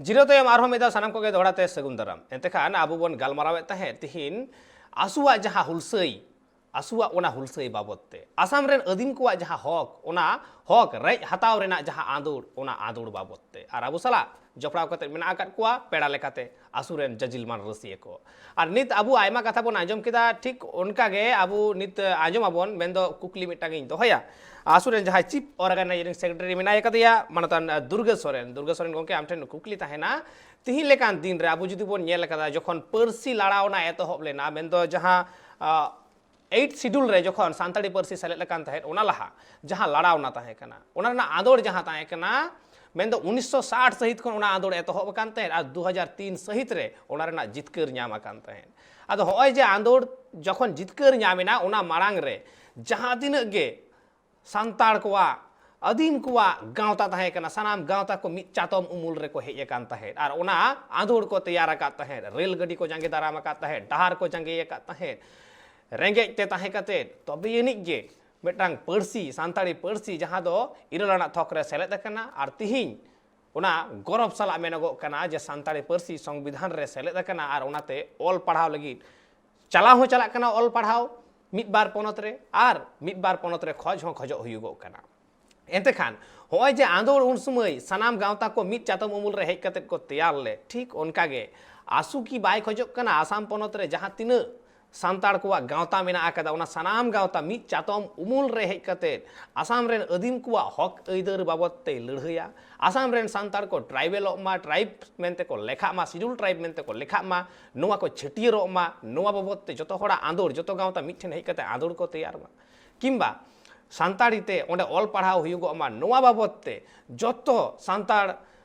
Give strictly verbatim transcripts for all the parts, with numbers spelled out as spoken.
ᱡᱤᱨᱟᱹᱣ ᱛᱟᱭᱚᱢ ᱟᱨᱦᱚᱸ ᱢᱤᱫ ᱫᱷᱟᱣ ᱥᱟᱱᱟᱢ ᱠᱚᱜᱮ ᱫᱚᱦᱲᱟ ᱛᱮ ᱥᱟᱹᱜᱩᱱ ᱫᱟᱨᱟᱢ᱾ ᱮᱱᱛᱮ ᱠᱷᱟᱱ ᱟᱵᱚ ᱵᱚᱱ ᱜᱟᱞᱢᱟᱨᱟᱣᱮᱫ ᱛᱟᱦᱮᱸᱫ ᱛᱤᱦᱤᱧ ᱟᱥᱩᱣᱟᱜ ᱡᱟᱦᱟᱸ ᱦᱩᱞᱥᱟᱹᱭ, ᱟᱥᱩᱣᱟᱜ ᱚᱱᱟ ᱦᱩᱞᱥᱟᱹᱭ ᱵᱟᱵᱚᱛ ᱛᱮ, ᱟᱥᱟᱢ ᱨᱮᱱ ᱟᱹᱫᱤᱢ ᱠᱚᱣᱟᱜ ᱡᱟᱦᱟᱸ ᱦᱚᱠ, ᱚᱱᱟ ᱦᱚᱠ ᱨᱮᱡ ᱦᱟᱛᱟᱣ ᱨᱮᱱᱟᱜ ᱡᱟᱦᱟᱸ ᱟᱸᱫᱳᱲ, ᱚᱱᱟ ᱟᱸᱫᱳᱲ ᱵᱟᱵᱚᱛ ᱛᱮ᱾ ᱟᱨ ᱟᱵᱚ ᱥᱟᱞᱟᱜ ᱡᱚᱯᱲᱟᱣ ᱠᱟᱛᱮ ᱢᱮᱱᱟᱜ ᱟᱠᱟᱫ ᱠᱚᱣᱟ ᱯᱮᱲᱟ ᱞᱮᱠᱟᱛᱮ ᱟᱥᱩ ᱨᱮᱱ ᱡᱟᱡᱤᱞ ᱢᱟᱱ ᱨᱟᱹᱥᱤᱭᱟᱹ ᱠᱚ᱾ ᱟᱨ ᱱᱤᱛ ᱟᱵᱚ ᱟᱭᱢᱟ ᱠᱟᱛᱷᱟ ᱵᱚᱱ ᱟᱸᱡᱚᱢ ᱠᱮᱫᱟ, ᱴᱷᱤᱠ ᱚᱱᱠᱟ ᱜᱮ ᱟᱵᱚ ᱱᱤᱛ ᱟᱸᱡᱚᱢ ᱟᱵᱚᱱ, ᱢᱮᱱᱫᱚ ᱠᱩᱠᱞᱤ ᱢᱤᱫᱴᱟᱝ ᱤᱧ ᱫᱚᱦᱚᱭᱟ᱾ ᱟᱥᱩ ᱨᱮᱱ ᱡᱟᱦᱟᱸᱭ ᱪᱤᱯ ᱚᱨᱜᱟᱱᱟᱭᱡᱤᱝ ᱥᱮᱠᱨᱮᱴᱟᱨᱤ ᱢᱮᱱᱟᱭ ᱟᱠᱟᱫᱮᱭᱟ, ᱢᱟᱱᱚᱛᱟᱱ ᱫᱩᱨᱜᱟᱹ ᱥᱚᱨᱮᱱ᱾ ᱫᱩᱨᱜᱟᱹ ᱥᱚᱨᱮᱱ ᱜᱚᱢᱠᱮ, ᱟᱢ ᱴᱷᱮᱱ ᱠᱩᱠᱞᱤ ᱛᱟᱦᱮᱱᱟ, ᱛᱤᱦᱤᱧ ᱞᱮᱠᱟᱱ ᱫᱤᱱ ᱨᱮ ᱟᱵᱚ ᱡᱩᱫᱤ ᱵᱚᱱ ᱧᱮᱞ ᱟᱠᱟᱫᱟ, ᱡᱚᱠᱷᱚᱱ ᱯᱟᱹᱨᱥᱤ ᱞᱟᱲᱟᱣᱱᱟ ᱮᱛᱚᱦᱚᱵ ᱞᱮᱱᱟ, ᱢᱮᱱᱫᱚ ᱡᱟᱦᱟᱸ, ᱟ, ᱮᱭᱤᱴ ᱥᱤᱰᱩᱞ ᱨᱮ ᱡᱚᱠᱷᱚᱱ ᱥᱟᱱᱛᱟᱲᱤ ᱯᱟᱹᱨᱥᱤ ᱥᱮᱞᱮᱫ ᱟᱠᱟᱱ ᱛᱟᱦᱮᱸᱫ, ᱚᱱᱟ ᱞᱟᱦᱟ ᱡᱟᱦᱟᱸ ᱞᱟᱲᱟᱣᱱᱟ ᱛᱟᱦᱮᱸ ᱠᱟᱱᱟ, ᱚᱱᱟ ᱨᱮᱱᱟᱜ ᱟᱸᱫᱳᱲ ᱡᱟᱦᱟᱸ ᱛᱟᱦᱮᱸ ᱠᱟᱱᱟ, ᱢᱮᱱᱫᱚ ᱩᱱᱤᱥᱥᱚ ᱥᱟᱴ ᱥᱟᱹᱦᱤᱛ ᱠᱷᱚᱱ ᱚᱱᱟ ᱟᱸᱫᱳᱲ ᱮᱛᱚᱦᱚᱵ ᱟᱠᱟᱱ ᱛᱟᱦᱮᱸᱫ ᱟᱨ ᱫᱩ ᱦᱟᱡᱟᱨ ᱛᱤᱱ ᱥᱟᱹᱦᱤᱛ ᱨᱮ ᱚᱱᱟ ᱨᱮᱱᱟᱜ ᱡᱤᱛᱠᱟᱹᱨ ᱧᱟᱢ ᱟᱠᱟᱱ ᱛᱟᱦᱮᱸᱫ᱾ ᱟᱫᱚ ᱦᱚᱸᱜᱼᱚᱭ ᱡᱮ ᱟᱸᱫᱳᱲ ᱡᱚᱠᱷᱚᱱ ᱡᱤᱛᱠᱟᱹᱨ ᱧᱟᱢ ᱮᱱᱟ, ᱚᱱᱟ ᱢᱟᱲᱟᱝ ᱨᱮ ᱡᱟᱦᱟᱸ ᱛᱤᱱᱟᱹᱜ ᱜᱮ ᱥᱟᱱᱛᱟᱲ ᱠᱚᱣᱟᱜ, ᱟᱹᱫᱤᱢ ᱠᱚᱣᱟᱜ ᱜᱟᱶᱛᱟ ᱛᱟᱦᱮᱸ ᱠᱟᱱᱟ, ᱥᱟᱱᱟᱢ ᱜᱟᱶᱛᱟ ᱠᱚ ᱢᱤᱫ ᱪᱟᱛᱚᱢ ᱩᱢᱩᱞ ᱨᱮᱠᱚ ᱦᱮᱡ ᱟᱠᱟᱱ ᱛᱟᱦᱮᱸᱫ ᱟᱨ ᱚᱱᱟ ᱟᱸᱫᱳᱲ ᱠᱚ ᱛᱮᱭᱟᱨ ᱟᱠᱟᱫ ᱛᱟᱦᱮᱸᱫ, ᱨᱮᱞ ᱜᱟᱹᱰᱤ ᱠᱚ ᱡᱟᱸᱜᱮ ᱫᱟᱨᱟᱢ ᱟᱠᱟᱫ ᱛᱟᱦᱮᱸᱫ, ᱰᱟᱦᱟᱨ ᱠᱚ ᱡᱟᱸᱜᱮ ᱟᱠᱟᱫ ᱛᱟᱦᱮᱸᱫ᱾ ᱨᱮᱸᱜᱮᱡ ᱛᱮ ᱛᱟᱦᱮᱸ ᱠᱟᱛᱮᱫ ᱛᱚᱵᱮ ᱟᱹᱱᱤᱡ ᱜᱮ ᱢᱤᱫᱴᱟᱝ ᱯᱟᱹᱨᱥᱤ, ᱥᱟᱱᱛᱟᱲᱤ ᱯᱟᱹᱨᱥᱤ, ᱡᱟᱦᱟᱸ ᱫᱚ ᱤᱨᱟᱹᱞ ᱟᱱᱟᱜ ᱛᱷᱚᱠ ᱨᱮ ᱥᱮᱞᱮᱫ ᱟᱠᱟᱱᱟ ᱟᱨ ᱛᱤᱦᱤᱧ ᱚᱱᱟ ᱜᱚᱨᱚᱵᱽ ᱥᱟᱞᱟᱜ ᱢᱮᱱᱚᱜᱚᱜ ᱠᱟᱱᱟ ᱡᱮ ᱥᱟᱱᱛᱟᱲᱤ ᱯᱟᱹᱨᱥᱤ ᱥᱚᱝᱵᱤᱫᱷᱟᱱ ᱨᱮ ᱥᱮᱞᱮᱫ ᱟᱠᱟᱱᱟ ᱟᱨ ᱚᱱᱟᱛᱮ ᱚᱞ ᱯᱟᱲᱦᱟᱣ ᱞᱟᱹᱜᱤᱫ ᱪᱟᱞᱟᱣ ᱦᱚᱸ ᱪᱟᱞᱟᱜ ᱠᱟᱱᱟ ᱚᱞ ᱯᱟᱲᱦᱟᱣ ᱢᱤᱫ ᱵᱟᱨ ᱯᱚᱱᱚᱛ ᱨᱮ, ᱟᱨ ᱢᱤᱫ ᱵᱟᱨ ᱯᱚᱱᱚᱛ ᱨᱮ ᱠᱷᱚᱡᱽ ᱦᱚᱸ ᱠᱷᱚᱡᱚᱜ ᱦᱩᱭᱩᱜᱚᱜ ᱠᱟᱱᱟ᱾ ᱮᱱᱛᱮ ᱠᱷᱟᱱ ᱦᱚᱸᱜᱼᱚᱭ ᱡᱮ ᱟᱸᱫᱳᱲ ᱩᱱ ᱥᱚᱢᱚᱭ ᱥᱟᱱᱟᱢ ᱜᱟᱶᱛᱟ ᱠᱚ ᱢᱤᱫ ᱪᱟᱛᱚᱢ ᱩᱢᱩᱞ ᱨᱮ ᱦᱮᱡ ᱠᱟᱛᱮᱫ ᱠᱚ ᱛᱮᱭᱟᱨ ᱞᱮᱫ, ᱴᱷᱤᱠ ᱚᱱᱠᱟ ᱜᱮ ᱟᱥᱩ ᱠᱤ ᱵᱟᱭ ᱠᱷᱚᱡᱚᱜ ᱠᱟᱱᱟ ᱟᱥᱟᱢ ᱯᱚᱱᱚᱛ ᱨᱮ ᱡᱟᱦᱟᱸ ᱛᱤᱱᱟᱹᱜ ᱥᱟᱱᱛᱟᱲ ᱠᱚᱣᱟᱜ ᱜᱟᱶᱛᱟ ᱢᱮᱱᱟᱜ ᱟᱠᱟᱫᱟ, ᱚᱱᱟ ᱥᱟᱱᱟᱢ ᱜᱟᱶᱛᱟ ᱢᱤᱫ ᱪᱟᱛᱚᱢ ᱩᱢᱩᱞ ᱨᱮ ᱦᱮᱡ ᱠᱟᱛᱮᱫ ᱟᱥᱟᱢ ᱨᱮᱱ ᱟᱹᱫᱤᱢ ᱠᱚᱣᱟᱜ ᱦᱚᱠ ᱟᱹᱭᱫᱟᱹᱨ ᱵᱟᱵᱚᱫ ᱛᱮᱭ ᱞᱟᱹᱲᱦᱟᱹᱭᱟ, ᱟᱥᱟᱢ ᱨᱮᱱ ᱥᱟᱱᱛᱟᱲ ᱠᱚ ᱴᱨᱟᱭᱵᱮᱞᱚᱜ ᱢᱟ, ᱴᱨᱟᱭᱤᱵᱽ ᱢᱮᱱᱛᱮ ᱠᱚ ᱞᱮᱠᱷᱟᱜ ᱢᱟ, ᱥᱤᱰᱩᱞ ᱴᱨᱟᱭᱤᱵᱽ ᱢᱮᱱᱛᱮ ᱠᱚ ᱞᱮᱠᱷᱟᱜ ᱢᱟ, ᱱᱚᱣᱟ ᱠᱚ ᱪᱷᱟᱹᱴᱭᱟᱹᱨᱚᱜ ᱢᱟ, ᱱᱚᱣᱟ ᱵᱟᱵᱚᱫ ᱛᱮ ᱡᱚᱛᱚ ᱦᱚᱲᱟᱜ ᱟᱸᱫᱳᱲ, ᱡᱚᱛᱚ ᱜᱟᱶᱛᱟ ᱢᱤᱫ ᱴᱷᱮᱱ ᱦᱮᱡ ᱠᱟᱛᱮ ᱟᱸᱫᱳᱲ ᱠᱚ ᱛᱮᱭᱟᱨ ᱢᱟ, ᱠᱤᱝᱵᱟ ᱥᱟᱱᱛᱟᱲᱤ ᱛᱮ ᱚᱸᱰᱮ ᱚᱞ ᱯᱟᱲᱦᱟᱣ ᱦᱩᱭᱩᱜᱚᱜ ᱢᱟ, ᱱᱚᱣᱟ ᱵᱟᱵᱚᱫ ᱛᱮ ᱡᱚᱛᱚ ᱥᱟᱱᱛᱟᱲ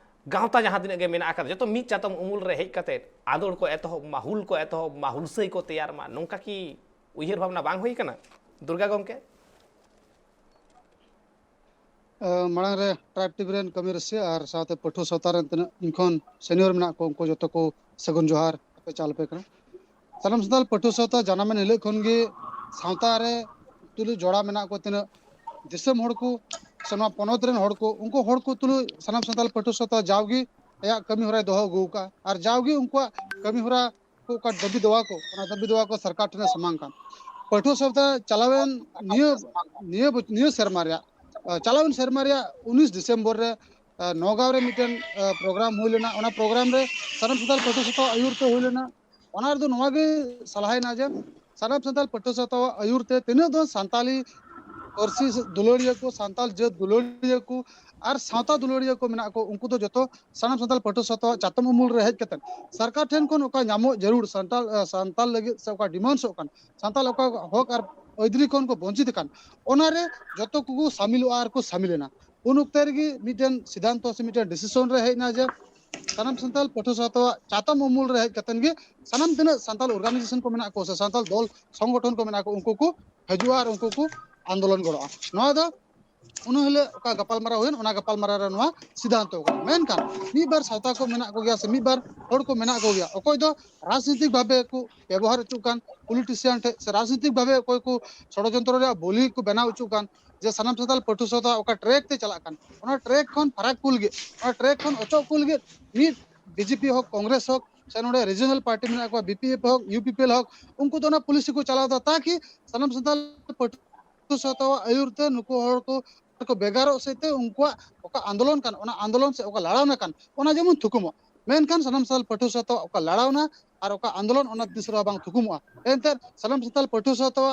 ᱜᱟᱶᱛᱟ ᱡᱟᱦᱟᱸ ᱛᱤᱱᱟᱹᱜ ᱜᱮ ᱢᱮᱱᱟᱜ ᱟᱠᱟᱫᱟ, ᱡᱚᱛᱚ ᱢᱤᱫ ᱪᱟᱛᱚᱢ ᱩᱢᱩᱞ ᱨᱮ ᱦᱮᱡ ᱠᱟᱛᱮ ᱟᱸᱫᱳᱲ ᱠᱚ ᱮᱛᱚᱦᱚᱵ ᱢᱟ, ᱦᱩᱞ ᱠᱚ ᱮᱛᱚᱦᱚᱵ ᱢᱟ, ᱦᱩᱞᱥᱟᱹᱭ ᱠᱚ ᱛᱮᱭᱟᱨ ᱢᱟ, ᱱᱚᱝᱠᱟ ᱠᱤ ᱩᱭᱦᱟᱹᱨ ᱵᱷᱟᱵᱽᱱᱟ ᱵᱟᱝ ᱦᱩᱭ ᱠᱟᱱᱟ, ᱫᱩᱨᱜᱟ ᱜᱚᱢᱠᱮ? ᱮ, ᱢᱟᱲᱟᱝ ᱨᱮ ᱴᱨᱟᱭᱤᱵᱽ ᱴᱤᱵᱷᱤ ᱨᱮᱱ ᱠᱟᱹᱢᱤ ᱨᱟᱹᱥᱤᱭᱟᱹ ᱟᱨ ᱥᱟᱶᱛᱮ ᱯᱟᱹᱴᱷᱩᱣᱟᱹ ᱥᱟᱶᱛᱟ ᱨᱮᱱ ᱛᱤᱱᱟᱹᱜ ᱤᱧ ᱠᱷᱚᱱ ᱥᱤᱱᱤᱭᱚᱨ ᱢᱮᱱᱟᱜ ᱠᱚ, ᱩᱱᱠᱩ ᱡᱚᱛᱚ ᱠᱚ ᱥᱟᱹᱜᱩᱱ ᱡᱚᱦᱟᱨ ᱟᱯᱮ ᱪᱟᱞ ᱟᱯᱮ ᱠᱟᱱᱟ᱾ ᱥᱟᱱᱟᱢ ᱥᱟᱱᱛᱟᱲ ᱯᱟᱹᱴᱷᱩᱣᱟᱹ ᱥᱟᱶᱛᱟ ᱡᱟᱱᱟᱢᱮᱱ ᱦᱤᱞᱳᱜ ᱠᱷᱚᱱ ᱜᱮ ᱥᱟᱶᱛᱟ ᱨᱮ ᱛᱩᱞᱩᱡ ᱡᱚᱲᱟᱣ ᱢᱮᱱᱟᱜ ᱠᱚ, ᱛᱤᱱᱟᱹᱜ ᱫᱤᱥᱚᱢ ᱦᱚᱲ ᱠᱚ ᱥᱮ ᱱᱚᱣᱟ ᱯᱚᱱᱚᱛ ᱨᱮᱱ ᱦᱚᱲ ᱠᱚ, ᱩᱱᱠᱩ ᱦᱚᱲ ᱠᱚ ᱛᱩᱞᱩᱡ ᱥᱟᱱᱟᱢ ᱥᱟᱱᱛᱟᱲ ᱯᱟᱹᱴᱷᱩᱣᱟᱹ ᱥᱟᱶᱛᱟ ᱡᱟᱣᱜᱮ ᱟᱭᱟᱜ ᱠᱟᱹᱢᱤ ᱦᱚᱨᱟᱭ ᱫᱚᱦᱚ ᱟᱹᱜᱩ ᱟᱠᱟᱫᱼᱟ᱾ ᱟᱨ ᱡᱟᱣᱜᱮ ᱩᱱᱠᱩᱣᱟᱜ ᱠᱟᱹᱢᱤ ᱦᱚᱨᱟ ᱠᱚ, ᱚᱠᱟ ᱫᱟᱹᱵᱤ ᱫᱟᱣᱟ ᱠᱚ, ᱚᱱᱟ ᱫᱟᱹᱵᱤ ᱫᱟᱣᱟ ᱠᱚ ᱥᱚᱨᱠᱟᱨ ᱴᱷᱮᱱᱮ ᱥᱟᱢᱟᱝ ᱠᱟᱱ᱾ ᱯᱟᱹᱴᱷᱩᱣᱟᱹ ᱥᱟᱶᱛᱟ ᱪᱟᱞᱟᱣᱮᱱ ᱱᱤᱭᱟᱹ, ᱱᱤᱭᱟᱹ ᱵᱚ-, ᱱᱤᱭᱟᱹ ᱥᱮᱨᱢᱟ ᱨᱮᱭᱟᱜ, ᱟᱸ, ᱪᱟᱞᱟᱣᱮᱱ ᱥᱮᱨᱢᱟ ᱨᱮᱭᱟᱜ ᱩᱱᱤᱥ ᱰᱤᱥᱮᱢᱵᱚᱨ ᱨᱮ, ᱟᱸ, ᱱᱚᱜᱟᱸᱣ ᱨᱮ ᱢᱤᱫᱴᱮᱱ, ᱟᱸ, ᱯᱨᱳᱜᱨᱟᱢ ᱦᱩᱭ ᱞᱮᱱᱟ᱾ ᱚᱱᱟ ᱯᱨᱳᱜᱨᱟᱢ ᱨᱮ ᱥᱟᱱᱟᱢ ᱥᱟᱱᱛᱟᱲ ᱯᱟᱹᱴᱷᱩᱣᱟᱹ ᱥᱟᱶᱛᱟ ᱟᱹᱭᱩᱨ ᱛᱮ ᱦᱩᱭ ᱞᱮᱱᱟ᱾ ᱚᱱᱟ ᱨᱮᱫᱚ ᱱᱚᱣᱟ ᱜᱮ ᱥᱟᱞᱦᱟᱭᱮᱱᱟ ᱡᱮ ᱥᱟᱱᱟᱢ ᱥᱟᱱᱛᱟᱲ ᱯᱟᱹᱴᱷᱩᱣᱟᱹ ᱥᱟᱶᱛᱟ ᱟᱹᱭᱩᱨ ᱛᱮ ᱛᱤᱱᱟᱹᱜ ᱫᱚ ᱥᱟᱱᱛᱟᱞᱤ ᱯᱟᱹᱨᱥᱤ ᱫᱩᱞᱟᱹᱲᱤᱭᱟᱹ ᱠᱚ, ᱥᱟᱱᱛᱟᱞ ᱡᱟᱹᱛ ᱫᱩᱞᱟᱹᱲᱤᱭᱟᱹ ᱠᱚ ᱟᱨ ᱥᱟᱶᱛᱟ ᱫᱩᱞᱟᱹᱲᱤᱭᱟᱹ ᱠᱚ ᱢᱮᱱᱟᱜ ᱠᱚ, ᱩᱱᱠᱩ ᱫᱚ ᱡᱚᱛᱚ ᱥᱟᱱᱟᱢ ᱥᱟᱱᱛᱟᱲ ᱯᱟᱹᱴᱷᱩᱣᱟᱹ ᱥᱟᱶᱛᱟ ᱪᱟᱛᱚᱢ ᱩᱢᱩᱞ ᱨᱮ ᱦᱮᱡ ᱠᱟᱛᱮ ᱥᱚᱨᱠᱟᱨ ᱴᱷᱮᱱ ᱠᱷᱚᱱ ᱚᱠᱟ ᱧᱟᱢᱚᱜ ᱡᱟᱹᱨᱩᱲ, ᱥᱟᱱᱛᱟᱲ, ᱥᱟᱱᱛᱟᱲ ᱞᱟᱹᱜᱤᱫ ᱥᱮ ᱚᱠᱟ ᱰᱤᱢᱟᱱᱰᱥᱚᱜ ᱠᱟᱱ, ᱥᱟᱱᱛᱟᱲ ᱚᱠᱟ ᱦᱚᱠ ᱟᱨ ᱟᱹᱭᱫᱟᱹᱨᱤ ᱠᱷᱚᱱ ᱠᱚ ᱵᱚᱧᱪᱤᱛ ᱟᱠᱟᱱ, ᱚᱱᱟᱨᱮ ᱡᱚᱛᱚ ᱠᱚᱠᱚ ᱥᱟᱢᱤᱞᱚᱜᱼᱟ ᱟᱨ ᱠᱚ ᱥᱟᱢᱤᱞ ᱮᱱᱟ᱾ ᱩᱱ ᱚᱠᱛᱮ ᱨᱮᱜᱮ ᱢᱤᱫᱴᱮᱱ ᱥᱤᱫᱷᱟᱱᱛᱚ ᱥᱮ ᱢᱤᱫᱴᱮᱱ ᱰᱤᱥᱤᱥᱚᱱ ᱨᱮ ᱦᱮᱡ ᱮᱱᱟ ᱡᱮ ᱥᱟᱱᱟᱢ ᱥᱟᱱᱛᱟᱲ ᱯᱟᱹᱴᱷᱩᱣᱟᱹ ᱥᱟᱶᱛᱟᱣᱟᱜ ᱪᱟᱛᱚᱢ ᱩᱢᱩᱞ ᱨᱮ ᱦᱮᱡ ᱠᱟᱛᱮᱫ ᱜᱮ ᱥᱟᱱᱟᱢ ᱛᱤᱱᱟᱹᱜ ᱥᱟᱱᱛᱟᱲ ᱚᱨᱜᱟᱱᱟᱭᱡᱮᱥᱚᱱ ᱠᱚ ᱢᱮᱱᱟᱜ ᱠᱚ ᱥᱮ ᱥᱟᱱᱛᱟᱲ ᱫᱚᱞ ᱥᱚᱝᱜᱚᱴᱷᱚᱱ ᱠᱚ ᱢᱮᱱᱟᱜ ᱠᱚ, ᱩᱱᱠᱩ ᱠᱚ ᱦᱤᱡᱩᱜᱼᱟ ᱟᱨ ᱩᱱᱠᱩ ᱠᱚ ᱟᱱᱫᱳᱞᱚᱱ ᱜᱚᱲᱚᱜᱼᱟ᱾ ᱱᱚᱣᱟ ᱫᱚ ᱩᱱ ᱦᱤᱞᱳᱜ ᱚᱠᱟ ᱜᱟᱯᱟᱞᱢᱟᱨᱟᱣ ᱦᱩᱭᱮᱱ, ᱚᱱᱟ ᱜᱟᱯᱟᱞᱢᱟᱨᱟᱣ ᱨᱮ ᱱᱚᱣᱟ ᱥᱤᱫᱷᱟᱱᱛᱚ ᱠᱟᱱᱟ᱾ ᱢᱮᱱᱠᱷᱟᱱ ᱢᱤᱫ ᱵᱟᱨ ᱥᱟᱶᱛᱟ ᱠᱚ ᱢᱮᱱᱟᱜ ᱠᱚᱜᱮᱭᱟ ᱥᱮ ᱢᱤᱫ ᱵᱟᱨ ᱦᱚᱲ ᱠᱚ ᱢᱮᱱᱟᱜ ᱠᱚᱜᱮᱭᱟ, ᱚᱠᱚᱭ ᱫᱚ ᱨᱟᱡᱽᱱᱤᱛᱤᱠ ᱵᱷᱟᱵᱮ ᱠᱚ ᱵᱮᱵᱚᱦᱟᱨ ᱦᱚᱪᱚᱜ ᱠᱟᱱ ᱯᱚᱞᱤᱴᱤᱥᱤᱭᱟᱱ ᱴᱷᱮᱱ ᱥᱮ ᱨᱟᱡᱽᱱᱤᱛᱤᱠ ᱵᱷᱟᱵᱮ ᱚᱠᱚᱭ ᱠᱚ ᱥᱚᱲᱚᱡᱚᱱᱛᱨᱚ ᱨᱮᱭᱟᱜ ᱵᱚᱞᱤ ᱠᱚ ᱵᱮᱱᱟᱣ ᱦᱚᱪᱚᱜ ᱠᱟᱱ, ᱡᱮ ᱥᱟᱱᱟᱢ ᱥᱟᱱᱛᱟᱲ ᱯᱟᱹᱴᱷᱩᱣᱟᱹ ᱥᱟᱶᱛᱟ ᱚᱠᱟ ᱴᱨᱮᱠ ᱛᱮ ᱪᱟᱞᱟᱜ ᱠᱟᱱ, ᱚᱱᱟ ᱴᱨᱮᱠ ᱠᱷᱚᱱ ᱯᱷᱟᱨᱟᱠ ᱠᱚ ᱞᱟᱹᱜᱤᱫ, ᱚᱱᱟ ᱴᱨᱮᱠ ᱠᱷᱚᱱ ᱚᱪᱚᱜ ᱠᱚ ᱞᱟᱹᱜᱤᱫ ᱢᱤᱫ ᱵᱤᱡᱮᱯᱤ ᱦᱳᱠ, ᱠᱚᱝᱜᱨᱮᱥ ᱦᱳᱠ, ᱥᱮ ᱱᱚᱰᱮ ᱨᱤᱡᱚᱱᱟᱞ ᱯᱟᱨᱴᱤ ᱢᱮᱱᱟᱜ ᱠᱚᱣᱟ, ᱵᱤᱯᱤᱮᱯ ᱦᱳᱠ, ᱭᱩᱯᱤᱯᱤᱮᱞ ᱦᱳᱠ, ᱩᱱᱠᱩ ᱫᱚ ᱚᱱᱟ ᱯᱚᱞᱤᱥᱤ ᱠᱚ ᱪᱟᱞᱟᱣ ᱮᱫᱟ ᱛᱟᱠᱤ ᱥᱟᱱᱟᱢ ᱥᱟᱱᱛᱟᱲ ᱯᱟᱹᱴᱷᱩᱣᱟᱹ ᱥᱟᱶᱛᱟ ᱟᱹᱭᱩᱨ ᱛᱮ ᱱᱩᱠᱩ ᱦᱚᱲ ᱠᱚ ᱠᱚ ᱵᱷᱮᱜᱟᱨᱚᱜ ᱥᱮᱫ ᱛᱮ ᱩᱱᱠᱩᱣᱟᱜ ᱚᱠᱟ ᱟᱱᱫᱳᱞᱚᱱ ᱠᱟᱱ, ᱚᱱᱟ ᱟᱱᱫᱳᱞᱚᱱ ᱥᱮ ᱚᱠᱟ ᱞᱟᱲᱟᱣᱱᱟ ᱠᱟᱱ, ᱚᱱᱟ ᱡᱮᱢᱚᱱ ᱛᱷᱩᱠᱩᱢᱚᱜ᱾ ᱢᱮᱱᱠᱷᱟᱱ ᱥᱟᱱᱟᱢ ᱥᱟᱱᱛᱟᱲ ᱯᱟᱹᱴᱷᱩᱣᱟᱹ ᱥᱟᱶᱛᱟ ᱚᱠᱟ ᱞᱟᱲᱟᱣᱱᱟ ᱟᱨ ᱚᱠᱟ ᱟᱱᱫᱳᱞᱚᱱ, ᱚᱱᱟ ᱛᱤᱥ ᱨᱮᱦᱚᱸ ᱵᱟᱝ ᱛᱷᱩᱠᱩᱢᱚᱜᱼᱟ᱾ ᱮᱱᱛᱮᱫ ᱥᱟᱱᱟᱢ ᱥᱟᱱᱛᱟᱲ ᱯᱟᱹᱴᱷᱩᱣᱟᱹ ᱥᱟᱶᱛᱟ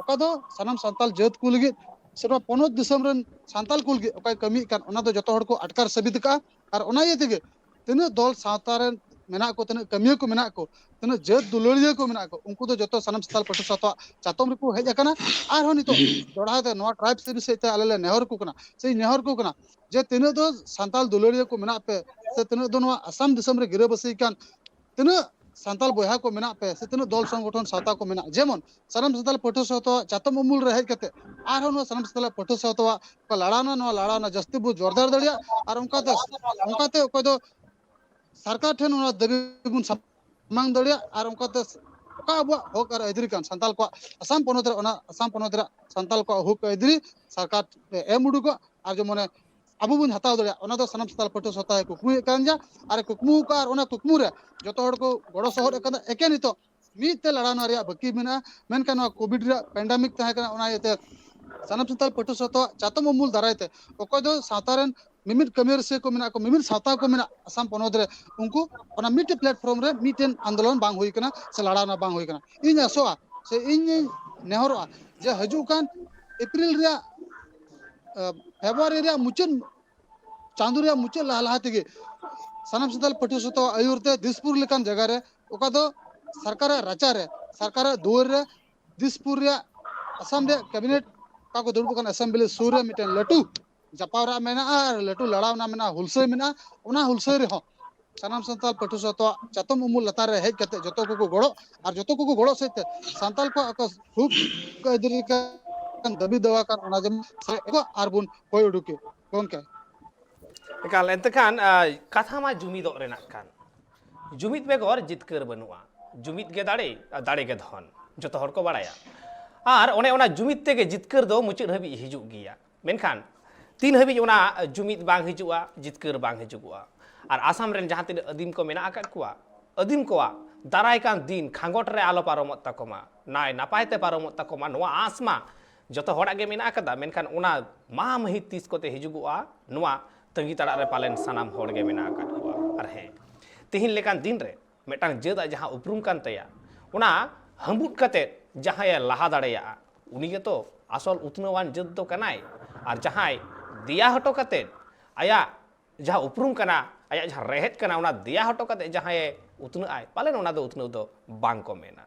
ᱚᱠᱟ ᱫᱚ ᱥᱟᱱᱟᱢ ᱥᱟᱱᱛᱟᱲ ᱡᱟᱹᱛ ᱠᱚ ᱞᱟᱹᱜᱤᱫ ᱥᱮ ᱱᱚᱣᱟ ᱯᱚᱱᱚᱛ ᱫᱤᱥᱚᱢ ᱨᱮᱱ ᱥᱟᱱᱛᱟᱲ ᱠᱚ ᱞᱟᱹᱜᱤᱫ ᱚᱠᱟᱭ ᱠᱟᱹᱢᱤᱭᱮᱫ ᱠᱟᱱ, ᱚᱱᱟ ᱫᱚ ᱡᱚᱛᱚ ᱦᱚᱲ ᱠᱚ ᱟᱴᱠᱟᱨ ᱥᱟᱹᱵᱤᱛ ᱟᱠᱟᱫᱼᱟ᱾ ᱟᱨ ᱚᱱᱟ ᱤᱭᱟᱹ ᱛᱮᱜᱮ ᱛᱤᱱᱟᱹᱜ ᱫᱚᱞ ᱥᱟᱶᱛᱟ ᱨᱮᱱ ᱢᱮᱱᱟᱜ ᱠᱚ, ᱛᱤᱱᱟᱹᱜ ᱠᱟᱹᱢᱤᱭᱟᱹ ᱠᱚ ᱢᱮᱱᱟᱜ ᱠᱚ, ᱛᱤᱱᱟᱹᱜ ᱡᱟᱹᱛ ᱫᱩᱞᱟᱹᱲᱤᱭᱟᱹ ᱠᱚ ᱢᱮᱱᱟᱜ ᱠᱚ, ᱩᱱᱠᱩ ᱫᱚ ᱡᱚᱛᱚ ᱥᱟᱱᱟᱢ ᱥᱟᱱᱛᱟᱲ ᱯᱟᱹᱴᱷᱩᱣᱟᱹ ᱥᱟᱶᱛᱟ ᱪᱟᱛᱚᱢ ᱨᱮᱠᱚ ᱦᱮᱡ ᱟᱠᱟᱱᱟ᱾ ᱟᱨᱦᱚᱸ ᱱᱤᱛᱚᱜ ᱫᱚᱲᱦᱟ ᱛᱮ ᱱᱚᱣᱟ ᱴᱨᱟᱭᱤᱵᱽ ᱥᱮᱨᱵᱷᱤᱥ ᱥᱮᱫ ᱛᱮ ᱟᱞᱮ ᱞᱮ ᱱᱮᱦᱚᱨ ᱠᱚ ᱠᱟᱱᱟ, ᱥᱮ ᱱᱮᱦᱚᱨ ᱠᱚ ᱠᱟᱱᱟ ᱡᱮ ᱛᱤᱱᱟᱹᱜ ᱫᱚ ᱥᱟᱱᱛᱟᱲ ᱫᱩᱞᱟᱹᱲᱤᱭᱟᱹ ᱠᱚ ᱢᱮᱱᱟᱜ ᱯᱮ, ᱥᱮ ᱛᱤᱱᱟᱹᱜ ᱫᱚ ᱱᱚᱣᱟ ᱟᱥᱟᱢ ᱫᱤᱥᱚᱢ ᱨᱮ ᱜᱤᱨᱟᱹᱵᱟᱹᱥᱤ ᱠᱟᱱ ᱛᱤᱱᱟᱹᱜ ᱥᱟᱱᱛᱟᱲ ᱵᱚᱭᱦᱟ ᱠᱚ ᱢᱮᱱᱟᱜ ᱯᱮ, ᱥᱮ ᱛᱤᱱᱟᱹᱜ ᱫᱚᱞ ᱥᱚᱝᱜᱚᱴᱷᱚᱱ ᱥᱟᱶᱛᱟ ᱠᱚ ᱢᱮᱱᱟᱜ, ᱡᱮᱢᱚᱱ ᱥᱟᱱᱟᱢ ᱥᱟᱱᱛᱟᱲ ᱯᱟᱹᱴᱷᱩᱣᱟᱹ ᱥᱟᱶᱛᱟ ᱪᱟᱛᱚᱢ ᱩᱢᱩᱞ ᱨᱮ ᱦᱮᱡ ᱠᱟᱛᱮ ᱟᱨᱦᱚᱸ ᱱᱚᱣᱟ ᱥᱟᱱᱟᱢ ᱥᱟᱱᱛᱟᱲ ᱯᱟᱹᱴᱷᱩᱣᱟᱹ ᱥᱟᱶᱛᱟ ᱞᱟᱲᱟᱣᱱᱟ, ᱱᱚᱣᱟ ᱞᱟᱲᱟᱣᱱᱟ ᱡᱟᱹᱥᱛᱤ ᱵᱚ ᱡᱳᱨᱫᱟᱨ ᱫᱟᱲᱮᱭᱟᱜ᱾ ᱟᱨ ᱚᱱᱠᱟᱛᱮ, ᱚᱱᱠᱟᱛᱮ ᱚᱠᱚᱭ ᱫᱚ ᱥᱚᱨᱠᱟᱨ ᱴᱷᱮᱱ ᱚᱱᱟ ᱫᱟᱹᱵᱤ ᱵᱚᱱ ᱥᱟᱢᱟᱝ ᱫᱟᱲᱮᱭᱟᱜ᱾ ᱟᱨ ᱚᱱᱠᱟᱛᱮ ᱚᱠᱟ ᱟᱵᱚᱣᱟᱜ ᱦᱚᱠ ᱟᱨ ᱟᱹᱭᱫᱟᱹᱨᱤ ᱠᱟᱱ ᱥᱟᱱᱛᱟᱲ ᱠᱚᱣᱟᱜ, ᱟᱥᱟᱢ ᱯᱚᱱᱚᱛ ᱨᱮ, ᱚᱱᱟ ᱟᱥᱟᱢ ᱯᱚᱱᱚᱛ ᱨᱮ ᱥᱟᱱᱛᱟᱲ ᱠᱚᱣᱟᱜ ᱦᱚᱠ ᱟᱹᱭᱫᱟᱹᱨᱤ ᱥᱚᱨᱠᱟᱨ ᱮᱢ ᱩᱰᱩᱠᱚᱜ᱾ ᱟᱨ ᱡᱮᱢᱚᱱᱮ ᱟᱵᱚ ᱵᱚᱱ ᱦᱟᱛᱟᱣ ᱫᱟᱲᱮᱭᱟᱜᱼᱟ, ᱚᱱᱟ ᱫᱚ ᱥᱟᱱᱟᱢ ᱥᱟᱱᱛᱟᱲ ᱯᱟᱹᱴᱷᱩᱣᱟᱹ ᱥᱟᱶᱛᱟ ᱜᱮᱠᱚ ᱠᱩᱠᱢᱩᱭᱮᱫ ᱠᱟᱱ ᱜᱮᱭᱟ᱾ ᱟᱨ ᱠᱩᱠᱢᱩ ᱟᱠᱟᱫᱼᱟ, ᱟᱨ ᱚᱱᱟ ᱠᱩᱠᱢᱩ ᱨᱮ ᱡᱚᱛᱚ ᱦᱚᱲ ᱠᱚ ᱜᱚᱲᱚ ᱥᱚᱦᱚᱫ ᱟᱠᱟᱫᱟ᱾ ᱮᱠᱮᱱ ᱱᱤᱛᱚᱜ ᱢᱤᱫ ᱛᱮ ᱞᱟᱲᱟᱣ ᱨᱮᱱᱟᱜ ᱨᱮᱭᱟᱜ ᱵᱟᱹᱠᱤ ᱢᱮᱱᱟᱜᱼᱟ᱾ ᱢᱮᱱᱠᱷᱟᱱ ᱱᱚᱣᱟ ᱠᱳᱵᱷᱤᱰ ᱨᱮᱭᱟᱜ ᱯᱮᱱᱰᱟᱢᱤᱠ ᱛᱟᱦᱮᱸ ᱠᱟᱱᱟ, ᱚᱱᱟ ᱤᱭᱟᱹᱛᱮ ᱥᱟᱱᱟᱢ ᱥᱟᱱᱛᱟᱲ ᱯᱟᱹᱴᱷᱩᱣᱟᱹ ᱥᱟᱶᱛᱟ ᱪᱟᱛᱚᱢ ᱩᱢᱩᱞ ᱫᱟᱨᱟᱭ ᱛᱮ ᱚᱠᱚᱭ ᱫᱚ ᱥᱟᱶᱛᱟ ᱨᱮᱱ ᱢᱤᱢᱤᱫ ᱠᱟᱹᱢᱤᱭᱟᱹ ᱥᱮ ᱠᱚ ᱢᱮᱱᱟᱜ ᱠᱚ, ᱢᱤᱢᱤᱫ ᱥᱟᱶᱛᱟ ᱠᱚ ᱢᱮᱱᱟᱜ ᱟᱥᱟᱢ ᱯᱚᱱᱚᱛ ᱨᱮ, ᱩᱱᱠᱩ ᱚᱱᱟ ᱢᱤᱫᱴᱮᱱ ᱯᱞᱟᱴᱯᱷᱚᱨᱢ ᱨᱮ ᱢᱤᱫᱴᱮᱱ ᱟᱱᱫᱳᱞᱚᱱ ᱵᱟᱝ ᱦᱩᱭ ᱠᱟᱱᱟ ᱥᱮ ᱞᱟᱲᱟᱣᱱᱟ ᱵᱟᱝ ᱦᱩᱭ ᱠᱟᱱᱟ᱾ ᱤᱧ ᱟᱥᱚᱜᱼᱟ ᱥᱮ ᱤᱧ ᱱᱮᱦᱚᱨᱚᱜᱼᱟ ᱡᱮ ᱦᱤᱡᱩᱜ ᱠᱟᱱ ᱮᱯᱨᱤᱞ ᱨᱮᱭᱟᱜ, ᱟᱸ, ᱯᱷᱮᱵᱽᱨᱩᱣᱟᱨᱤ ᱨᱮᱭᱟᱜ ᱢᱩᱪᱟᱹᱫ ᱪᱟᱸᱫᱳ ᱨᱮᱭᱟᱜ ᱢᱩᱪᱟᱹᱫ ᱞᱟᱦᱟ ᱞᱟᱦᱟ ᱛᱮᱜᱮ ᱥᱟᱱᱟᱢ ᱥᱟᱱᱛᱟᱲ ᱯᱟᱹᱴᱷᱩᱣᱟᱹ ᱥᱟᱶᱛᱟ ᱟᱹᱭᱩᱨ ᱛᱮ ᱫᱤᱥᱯᱩᱨ ᱞᱮᱠᱟᱱ ᱡᱟᱭᱜᱟ ᱨᱮ, ᱚᱠᱟ ᱫᱚ ᱥᱚᱨᱠᱟᱨᱟᱜ ᱨᱟᱪᱟ ᱨᱮ, ᱥᱚᱨᱠᱟᱨᱟᱜ ᱫᱩᱣᱟᱹᱨ ᱨᱮ, ᱫᱤᱥᱯᱩᱨ ᱨᱮᱭᱟᱜ ᱟᱥᱟᱢ ᱨᱮᱭᱟᱜ ᱠᱮᱵᱤᱱᱮᱴ ᱚᱠᱟ ᱠᱚ ᱫᱩᱲᱩᱵ ᱟᱠᱟᱱ ᱮᱥᱮᱢᱵᱞᱤ ᱥᱩᱨ ᱨᱮ ᱢᱤᱫᱴᱮᱱ ᱞᱟᱹᱴᱩ ᱡᱟᱯᱟᱣᱨᱟᱜ ᱢᱮᱱᱟᱜᱼᱟ ᱟᱨ ᱞᱟᱹᱴᱩ ᱞᱟᱲᱟᱣᱱᱟ ᱢᱮᱱᱟᱜᱼᱟ, ᱦᱩᱞᱥᱟᱹᱭ ᱢᱮᱱᱟᱜᱼᱟ᱾ ᱚᱱᱟ ᱦᱩᱞᱥᱟᱹᱭ ᱨᱮᱦᱚᱸ ᱥᱟᱱᱟᱢ ᱥᱟᱱᱛᱟᱲ ᱯᱟᱹᱴᱷᱩᱣᱟᱹ ᱥᱟᱶᱛᱟ ᱪᱟᱛᱚᱢ ᱩᱢᱩᱞ ᱞᱟᱛᱟᱨ ᱨᱮ ᱦᱮᱡ ᱠᱟᱛᱮ ᱡᱚᱛᱚ ᱠᱚᱠᱚ ᱜᱚᱲᱚ ᱟᱨ ᱡᱚᱛᱚ ᱠᱚᱠᱚ ᱜᱚᱲᱚ ᱥᱮᱫ ᱛᱮ ᱥᱟᱱᱛᱟᱲ ᱠᱚᱣᱟᱜ ᱚᱠᱟ ᱦᱩᱠ ᱟᱹᱭᱫᱟᱹᱨᱤ ᱠᱟᱱ, ᱫᱟᱹᱵᱤ ᱫᱟᱣᱟ ᱠᱟᱱ, ᱚᱱᱟ ᱡᱮᱢᱚᱱ ᱥᱟᱨᱮᱡ ᱠᱚ ᱟᱨ ᱵᱚᱱ ᱦᱩᱭ ᱩᱰᱩᱠᱮ᱾ ᱜᱚᱢᱠᱮ᱾ ᱮᱠᱟᱞ, ᱮᱱᱛᱮ ᱠᱷᱟᱱ, ᱟ, ᱠᱟᱛᱷᱟ ᱢᱟ ᱡᱩᱢᱤᱫᱚᱜ ᱨᱮᱱᱟᱜ ᱠᱟᱱ᱾ ᱡᱩᱢᱤᱫ ᱵᱮᱜᱚᱨ ᱡᱤᱛᱠᱟᱹᱨ ᱵᱟᱹᱱᱩᱜᱼᱟ᱾ ᱡᱩᱢᱤᱫ ᱜᱮ ᱫᱟᱲᱮ, ᱟᱨ ᱫᱟᱲᱮ ᱜᱮ ᱫᱷᱚᱱ, ᱡᱚᱛᱚ ᱦᱚᱲ ᱠᱚ ᱵᱟᱲᱟᱭᱟ᱾ ᱟᱨ ᱚᱱᱮ ᱚᱱᱟ ᱡᱩᱢᱤᱫ ᱛᱮᱜᱮ ᱡᱤᱛᱠᱟᱹᱨ ᱫᱚ ᱢᱩᱪᱟᱹᱫ ᱦᱟᱹᱵᱤᱡ ᱦᱤᱡᱩᱜ ᱜᱮᱭᱟ᱾ ᱢᱮᱱᱠᱷᱟᱱ ᱛᱤᱱ ᱦᱟᱹᱵᱤᱡ ᱚᱱᱟ ᱡᱩᱢᱤᱫ ᱵᱟᱝ ᱦᱤᱡᱩᱜᱼᱟ, ᱡᱤᱛᱠᱟᱹᱨ ᱵᱟᱝ ᱦᱤᱡᱩᱜᱚᱜᱼᱟ? ᱟᱨ ᱟᱥᱟᱢ ᱨᱮᱱ ᱡᱟᱦᱟᱸ ᱛᱤᱱᱟᱹᱜ ᱟᱹᱫᱤᱢ ᱠᱚ ᱢᱮᱱᱟᱜ ᱟᱠᱟᱫ ᱠᱚᱣᱟ, ᱟᱹᱫᱤᱢ ᱠᱚᱣᱟᱜ ᱫᱟᱨᱟᱭ ᱠᱟᱱ ᱫᱤᱱ ᱠᱷᱟᱸᱜᱚᱴ ᱨᱮ ᱟᱞᱚ ᱯᱟᱨᱚᱢᱚᱜ ᱛᱟᱠᱚ ᱢᱟ, ᱱᱟᱭ ᱱᱟᱯᱟᱭ ᱛᱮ ᱯᱟᱨᱚᱢᱚᱜ ᱛᱟᱠᱚ ᱢᱟ, ᱱᱚᱣᱟ ᱟᱸᱥ ᱢᱟ ᱡᱚᱛᱚ ᱦᱚᱲᱟᱜ ᱜᱮ ᱢᱮᱱᱟᱜ ᱟᱠᱟᱫᱟ᱾ ᱢᱮᱱᱠᱷᱟᱱ ᱚᱱᱟ ᱢᱟᱦᱟ ᱢᱟᱹᱦᱤᱛ ᱛᱤᱥ ᱠᱚᱛᱮ ᱦᱤᱡᱩᱜᱚᱜᱼᱟ, ᱱᱚᱣᱟ ᱛᱟᱺᱜᱤ ᱛᱟᱲᱟᱜ ᱨᱮ ᱯᱟᱞᱮᱱ ᱥᱟᱱᱟᱢ ᱦᱚᱲ ᱜᱮ ᱢᱮᱱᱟᱜ ᱟᱠᱟᱫ ᱠᱚᱣᱟ᱾ ᱟᱨ ᱦᱮᱸ, ᱛᱤᱦᱤᱧ ᱞᱮᱠᱟᱱ ᱫᱤᱱ ᱨᱮ ᱢᱤᱫᱴᱟᱝ ᱡᱟᱹᱛ ᱟᱜ ᱡᱟᱦᱟᱸ ᱩᱯᱨᱩᱢ ᱠᱟᱱ ᱛᱟᱭᱟ, ᱚᱱᱟ ᱦᱟᱹᱢᱵᱩᱫ ᱠᱟᱛᱮ ᱡᱟᱦᱟᱸᱭᱮ ᱞᱟᱦᱟ ᱫᱟᱲᱮᱭᱟᱜᱼᱟ, ᱩᱱᱤ ᱜᱮᱛᱚ ᱟᱥᱚᱞ ᱩᱛᱱᱟᱹᱣᱟᱱ ᱡᱟᱹᱛ ᱫᱚ ᱠᱟᱱᱟᱭ᱾ ᱟᱨ ᱡᱟᱦᱟᱸᱭ ᱫᱮᱭᱟ ᱦᱚᱴᱚ ᱠᱟᱛᱮ ᱟᱭᱟᱜ ᱡᱟᱦᱟᱸ ᱩᱯᱨᱩᱢ ᱠᱟᱱᱟ, ᱟᱭᱟᱜ ᱡᱟᱦᱟᱸ ᱨᱮᱦᱮᱫ ᱠᱟᱱᱟ, ᱚᱱᱟ ᱫᱮᱭᱟ ᱦᱚᱴᱚ ᱠᱟᱛᱮ ᱡᱟᱦᱟᱸᱭᱮ ᱩᱛᱱᱟᱹᱜ ᱟᱭ, ᱯᱟᱞᱮᱱ ᱚᱱᱟ ᱫᱚ ᱩᱛᱱᱟᱹᱣ ᱫᱚ ᱵᱟᱝ ᱠᱚ ᱢᱮᱱᱟ᱾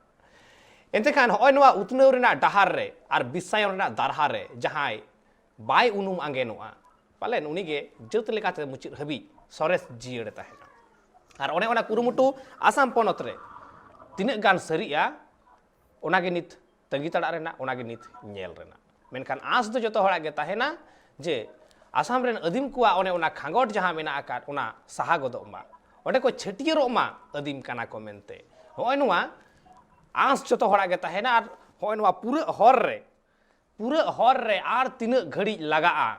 ᱮᱱᱛᱮ ᱠᱷᱟᱱ ᱦᱚᱸᱜᱼᱚᱭ ᱱᱚᱣᱟ ᱩᱛᱱᱟᱹᱣ ᱨᱮᱱᱟᱜ ᱰᱟᱦᱟᱨ ᱨᱮ ᱟᱨ ᱵᱤᱥᱥᱟᱭᱚᱱ ᱨᱮᱱᱟᱜ ᱫᱟᱨᱦᱟ ᱨᱮ ᱡᱟᱦᱟᱸᱭ ᱵᱟᱭ ᱩᱱᱩᱢ ᱟᱸᱜᱮᱱᱚᱜᱼᱟ, ᱯᱟᱞᱮᱱ ᱩᱱᱤᱜᱮ ᱡᱟᱹᱛ ᱞᱮᱠᱟᱛᱮ ᱢᱩᱪᱟᱹᱫ ᱦᱟᱹᱵᱤᱡ ᱥᱚᱨᱮᱥ ᱡᱤᱭᱟᱹᱲᱮ ᱛᱟᱦᱮᱱᱟ᱾ ᱟᱨ ᱚᱱᱮ ᱚᱱᱟ ᱠᱩᱨᱩᱢᱩᱴᱩ ᱟᱥᱟᱢ ᱯᱚᱱᱚᱛ ᱨᱮ ᱛᱤᱱᱟᱹᱜ ᱜᱟᱱ ᱥᱟᱹᱨᱤᱜᱼᱟ, ᱚᱱᱟᱜᱮ ᱱᱤᱛ ᱛᱟᱺᱜᱤ ᱛᱟᱲᱟᱜ ᱨᱮᱱᱟᱜ, ᱚᱱᱟᱜᱮ ᱱᱤᱛ ᱧᱮᱞ ᱨᱮᱱᱟᱜ᱾ ᱢᱮᱱᱠᱷᱟᱱ ᱟᱸᱥ ᱫᱚ ᱡᱚᱛᱚ ᱦᱚᱲᱟᱜ ᱜᱮ ᱛᱟᱦᱮᱱᱟ ᱡᱮ ᱟᱥᱟᱢ ᱨᱮᱱ ᱟᱹᱫᱤᱢ ᱠᱚᱣᱟᱜ ᱚᱱᱮ ᱚᱱᱟ ᱠᱷᱟᱸᱜᱚᱴ ᱡᱟᱦᱟᱸ ᱢᱮᱱᱟᱜ ᱟᱠᱟᱫ, ᱚᱱᱟ ᱥᱟᱦᱟ ᱜᱚᱫᱚᱜ ᱢᱟ, ᱚᱸᱰᱮ ᱠᱚ ᱪᱷᱟᱹᱴᱭᱟᱹᱨᱚᱜ ᱢᱟ ᱟᱹᱫᱤᱢ ᱠᱟᱱᱟ ᱠᱚ ᱢᱮᱱᱛᱮ᱾ ᱦᱚᱸᱜᱼᱚᱭ ᱱᱚᱣᱟ ᱟᱸᱥ ᱡᱚᱛᱚ ᱦᱚᱲᱟᱜ ᱜᱮ ᱛᱟᱦᱮᱱᱟ᱾ ᱟᱨ ᱦᱚᱸᱜᱼᱚᱭ ᱱᱚᱣᱟ ᱯᱩᱨᱟᱹᱜ ᱦᱚᱨ ᱨᱮ, ᱯᱩᱨᱟᱹᱜ ᱦᱚᱨ ᱨᱮ ᱟᱨ ᱛᱤᱱᱟᱹᱜ ᱜᱷᱟᱹᱲᱤᱡ ᱞᱟᱜᱟᱜᱼᱟ,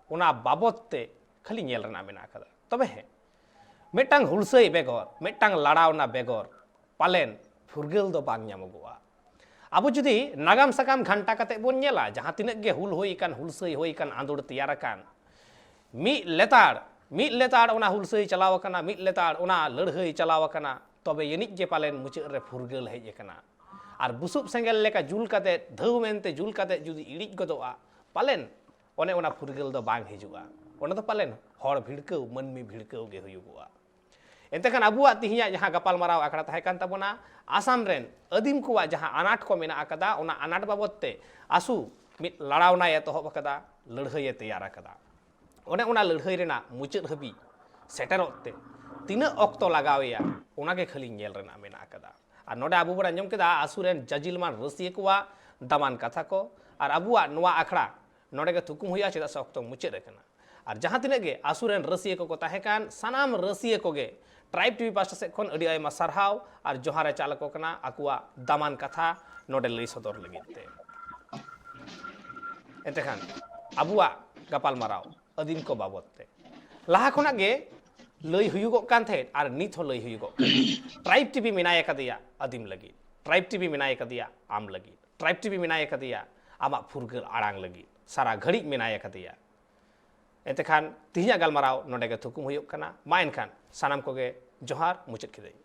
ᱚᱱᱟ ᱵᱟᱵᱚᱛ ᱛᱮ ᱠᱷᱟᱹᱞᱤ ᱧᱮᱞ ᱨᱮᱱᱟᱜ ᱢᱮᱱᱟᱜ ᱟᱠᱟᱫᱟ᱾ ᱛᱚᱵᱮ ᱦᱮᱸ, ᱢᱤᱫᱴᱟᱝ ᱦᱩᱞᱥᱟᱹᱭ ᱵᱮᱜᱚᱨ, ᱢᱤᱫᱴᱟᱝ ᱞᱟᱲᱟᱣᱱᱟ ᱵᱮᱜᱚᱨ ᱯᱟᱞᱮᱱ ᱯᱷᱩᱨᱜᱟᱹᱞ ᱫᱚ ᱵᱟᱝ ᱧᱟᱢᱚᱜᱚᱜᱼᱟ᱾ ᱟᱵᱚ ᱡᱩᱫᱤ ᱱᱟᱜᱟᱢ ᱥᱟᱠᱟᱢ ᱜᱷᱟᱱᱴᱟ ᱠᱟᱛᱮ ᱵᱚᱱ ᱧᱮᱞᱟ, ᱡᱟᱦᱟᱸ ᱛᱤᱱᱟᱹᱜ ᱜᱮ ᱦᱩᱞ ᱦᱩᱭ ᱟᱠᱟᱱ, ᱦᱩᱞᱥᱟᱹᱭ ᱦᱩᱭ ᱟᱠᱟᱱ, ᱟᱸᱫᱳᱲ ᱛᱮᱭᱟᱨ ᱟᱠᱟᱱ, ᱢᱤᱫ ᱞᱮᱛᱟᱲ ᱢᱤᱫ ᱞᱮᱛᱟᱲ ᱚᱱᱟ ᱦᱩᱞᱥᱟᱹᱭ ᱪᱟᱞᱟᱣ ᱟᱠᱟᱱᱟ, ᱢᱤᱫ ᱞᱮᱛᱟᱲ ᱚᱱᱟ ᱞᱟᱹᱲᱦᱟᱹᱭ ᱪᱟᱞᱟᱣ ᱟᱠᱟᱱᱟ, ᱛᱚᱵᱮ ᱟᱹᱱᱤᱡ ᱜᱮ ᱯᱟᱞᱮᱱ ᱢᱩᱪᱟᱹᱫ ᱨᱮ ᱯᱷᱩᱨᱜᱟᱹᱞ ᱦᱮᱡ ᱟᱠᱟᱱᱟ᱾ ᱟᱨ ᱵᱩᱥᱩᱵ ᱥᱮᱸᱜᱮᱞ ᱞᱮᱠᱟ ᱡᱩᱞ ᱠᱟᱛᱮ, ᱫᱷᱟᱹᱣ ᱢᱮᱱᱛᱮ ᱡᱩᱞ ᱠᱟᱛᱮ ᱡᱩᱫᱤ ᱤᱲᱤᱡ ᱜᱚᱫᱚᱜᱼᱟ, ᱯᱟᱞᱮᱱ ᱚᱱᱮ ᱚᱱᱟ ᱯᱷᱩᱨᱜᱟᱹᱞ ᱫᱚ ᱵᱟᱝ ᱦᱤᱡᱩᱜᱼᱟ᱾ ᱚᱱᱟ ᱫᱚ ᱯᱟᱞᱮᱱ ᱦᱚᱲ ᱵᱷᱤᱲᱠᱟᱹᱣ, ᱢᱟᱹᱱᱢᱤ ᱵᱷᱤᱲᱠᱟᱹᱣ ᱜᱮ ᱦᱩᱭᱩᱜᱚᱜᱼᱟ᱾ ᱮᱱᱛᱮ ᱠᱷᱟᱱ ᱟᱵᱚᱣᱟᱜ ᱛᱤᱦᱤᱧᱟᱜ ᱡᱟᱦᱟᱸ ᱜᱟᱯᱟᱞᱢᱟᱨᱟᱣ ᱟᱠᱷᱲᱟ ᱛᱟᱦᱮᱸ ᱠᱟᱱ ᱛᱟᱵᱚᱱᱟ, ᱟᱥᱟᱢ ᱨᱮᱱ ᱟᱹᱫᱤᱢ ᱠᱚᱣᱟᱜ ᱡᱟᱦᱟᱸ ᱟᱱᱟᱴ ᱠᱚ ᱢᱮᱱᱟᱜ ᱟᱠᱟᱫᱟ, ᱚᱱᱟ ᱟᱱᱟᱴ ᱵᱟᱵᱚᱛ ᱛᱮ ᱟᱥᱩ ᱢᱤᱫ ᱞᱟᱲᱟᱣᱱᱟᱭ ᱮᱛᱚᱦᱚᱵ ᱟᱠᱟᱫᱟ, ᱞᱟᱹᱲᱦᱟᱹᱭᱮ ᱛᱮᱭᱟᱨ ᱟᱠᱟᱫᱟ᱾ ᱚᱱᱮ ᱚᱱᱟ ᱞᱟᱹᱲᱦᱟᱹᱭ ᱨᱮᱱᱟᱜ ᱢᱩᱪᱟᱹᱫ ᱦᱟᱹᱵᱤᱡ ᱥᱮᱴᱮᱨᱚᱜ ᱛᱮ ᱛᱤᱱᱟᱹᱜ ᱚᱠᱛᱚ ᱞᱟᱜᱟᱣ ᱮᱭᱟ, ᱚᱱᱟ ᱜᱮ ᱠᱷᱟᱹᱞᱤ ᱧᱮᱞ ᱨᱮᱱᱟᱜ ᱢᱮᱱᱟᱜ ᱟᱠᱟᱫᱟ᱾ ᱟᱨ ᱱᱚᱰᱮ ᱟᱵᱚ ᱵᱚᱱ ᱟᱸᱡᱚᱢ ᱠᱮᱫᱟ ᱟᱥᱩ ᱨᱮᱱ ᱡᱟᱡᱤᱞᱢᱟᱱ ᱨᱟᱹᱥᱤᱭᱟᱹ ᱠᱚᱣᱟᱜ ᱫᱟᱢᱟᱱ ᱠᱟᱛᱷᱟ ᱠᱚ᱾ ᱟᱨ ᱟᱵᱚᱣᱟᱜ ᱱᱚᱣᱟ ᱟᱠᱷᱲᱟ ᱱᱚᱰᱮ ᱜᱮ ᱛᱷᱩᱠᱩᱢ ᱦᱩᱭᱩᱜᱼᱟ, ᱪᱮᱫᱟᱜ ᱥᱮ ᱚᱠᱛᱚ ᱢᱩᱪᱟᱹᱫ ᱟᱠᱟᱱᱟ᱾ ᱟᱨ ᱡᱟᱦᱟᱸ ᱛᱤᱱᱟᱹᱜ ᱜᱮ ᱟᱥᱩ ᱨᱮᱱ ᱨᱟᱹᱥᱤᱭᱟᱹ ᱠᱚᱠᱚ ᱛᱟᱦᱮᱸ ᱠᱟᱱ, ᱥᱟᱱᱟᱢ ᱨᱟᱹᱥᱤᱭᱟᱹ ᱠᱚᱜᱮ ᱴᱨᱟᱭᱤᱵᱽ ᱴᱤᱵᱷᱤ ᱯᱟᱥᱴᱟ ᱥᱮᱫ ᱠᱷᱚᱱ ᱟᱹᱰᱤ ᱟᱭᱢᱟ ᱥᱟᱨᱦᱟᱣ ᱟᱨ ᱡᱚᱦᱟᱨ ᱮ ᱪᱟᱞ ᱟᱠᱚ ᱠᱟᱱᱟ ᱟᱠᱚᱣᱟᱜ ᱫᱟᱢᱟᱱ ᱠᱟᱛᱷᱟ ᱱᱚᱰᱮ ᱞᱟᱹᱭ ᱥᱚᱫᱚᱨ ᱞᱟᱹᱜᱤᱫ ᱛᱮ᱾ ᱮᱱᱛᱮ ᱠᱷᱟᱱ ᱟᱵᱚᱣᱟᱜ ᱜᱟᱯᱟᱞᱢᱟᱨᱟᱣ ᱟᱹᱫᱤᱢ ᱠᱚ ᱵᱟᱵᱚᱛ ᱛᱮ ᱞᱟᱦᱟ ᱠᱷᱚᱱᱟᱜ ᱜᱮ ᱞᱟᱹᱭ ᱦᱩᱭᱩᱜᱚᱜ ᱠᱟᱱ ᱛᱟᱦᱮᱸᱫ ᱟᱨ ᱱᱤᱛ ᱦᱚᱸ ᱞᱟᱹᱭ ᱦᱩᱭᱩᱜᱚᱜ ᱠᱟᱱᱟ᱾ ᱴᱨᱟᱭᱤᱵᱽ ᱴᱤᱵᱷᱤ ᱢᱮᱱᱟᱭ ᱟᱠᱟᱫᱮᱭᱟ ᱟᱹᱫᱤᱢ ᱞᱟᱹᱜᱤᱫ, ᱴᱨᱟᱭᱤᱵᱽ ᱴᱤᱵᱷᱤ ᱢᱮᱱᱟᱭ ᱟᱠᱟᱫᱮᱭᱟ ᱟᱢ ᱞᱟᱹᱜᱤᱫ, ᱴᱨᱟᱭᱤᱵᱽ ᱴᱤᱵᱷᱤ ᱢᱮᱱᱟᱭ ᱟᱠᱟᱫᱮᱭᱟ ᱟᱢᱟᱜ ᱯᱷᱩᱨᱜᱟᱹᱞ ᱟᱲᱟᱝ ᱞᱟᱹᱜᱤᱫ, ᱥᱟᱨᱟ ᱜᱷᱟᱹᱲᱤᱡ ᱢᱮᱱᱟᱭ ᱟᱠᱟᱫᱮᱭᱟ᱾ ᱮᱱᱛᱮ ᱠᱷᱟᱱ ᱛᱤᱦᱤᱧᱟᱜ ᱜᱟᱞᱢᱟᱨᱟᱣ ᱱᱚᱰᱮ ᱜᱮ ᱛᱷᱩᱠᱩᱢ ᱦᱩᱭᱩᱜ ᱠᱟᱱᱟ᱾ ᱢᱟ ᱮᱱᱠᱷᱟᱱ ᱥᱟᱱᱟᱢ ᱠᱚᱜᱮ ᱡᱚᱦᱟᱨ, ᱢᱩᱪᱟᱹᱫ ᱠᱤᱫᱟᱹᱧ᱾